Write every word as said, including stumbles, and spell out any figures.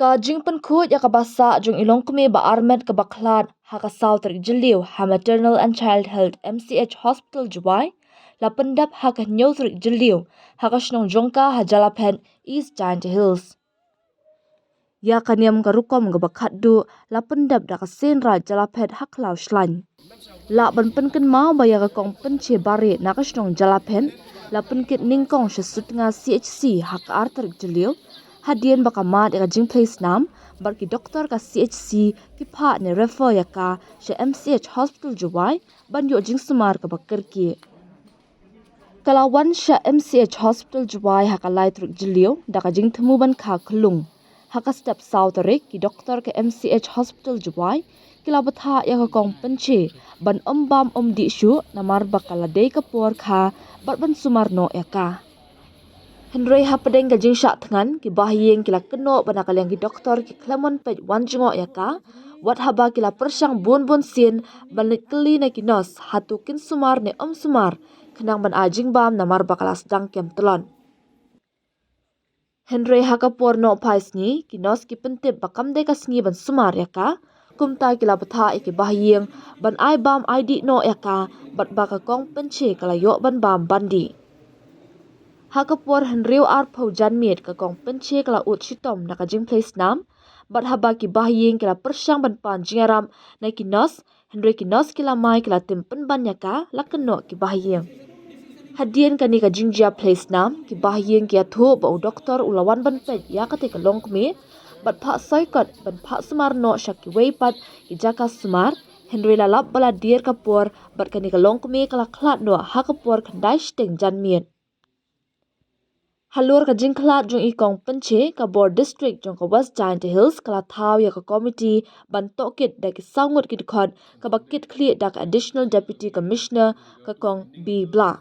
Ka jingpynkhuid ïa kaba sah jong i longkmie ba armet kaba khlad ha ka saw tarik Jylliew ha Maternal and Child Health M C H Hospital Jowai la pyndep ha ka hynñiew tarik Jylliew ha ka shnong jong ka ha Jalaphet, East Jaintia Hills. Ïa ka niam ka rukom kaba khatduh la pyndep da ka Seiñ Raij Jalaphet ha Khlaw Shlain. Lah ban pynkynmaw ba ïa ka Kong Pynche Bareh na ka shnong Jalaphet la pynkit nyngkong sha Sutnga C H C ha ka ar tarik Jylliew, hadien ba ka mad ïa ka jingphlei snam bad ki doktor ka C H C ki phah ne refer ïa ka sha M C H Hospital Jowai ban ïoh jingsumar kaba kyrkieh. Ka la wan sha M C H Hospital Jowai ha ka lai tarik Jylliew da ka jingthmu ban kha khyllung. Ha ka step saw tarik, ki doktor ka M C H Hospital Jowai ki la bthah ïa ka Kong Pynche ban ym bam ym dih shuh namar ba ka la dei ka por kha bad ban sumar noh ïa ka. Hynrei hapdeng ka jingshah thngan, ki bahaïing ki la kynnoh ba na ka liang ki doktor ki khlem wan peit wan jngoh ïa ka, wat haba ki la pyrshang bun bun sien ban leit kylli na ki nurse hato kin sumar ne ym sumar, khnang ban ai jingbam namar ba ka la sdang kem tlot. Hynrei ha ka por noh phai sngi, ki nurse ki pyntip ba kam dei ka sngi ban sumar ïa ka, kumta ki la bthah ïa ki bahaïing ban ai bam ai dih noh ïa ka, bad ba ka Kong Pynche ka la ïoh ban bam ban dih. Ha ka por hynriew arphew janmiet, ka Kong Pynche ka la ud shitom na ka jingphlei snam, bad haba ki bahaïing ki la pyrshang ban pan jingïarap na ki nurse, hynrei ki nurse ki la mai, ki la tim pynban ïa ka, la kynnoh ki bahaïing. Hadien kane ka jingjia phlei snam, ki bahaïing ki ïathuh ba u doktor u la wan ban peit ïa kata ka longkmie bad phah soi kot ban phah sumar noh sha kiwei pat ki jaka sumar, hynrei la lap ba la dier ka por bad kane ka longkmie ka la khlad noh ha ka por khyndai shiteng janmiet. Halor ka jingkhlad jong i Kong Pynche, ka bor district jong ka West Jaintia Hills ka la thaw ïa ka komiti ban tohkit da ki saw ngut ki dkhot, kaba kit khlieh da ka Additional Deputy Commissioner, ka Kong B Blah.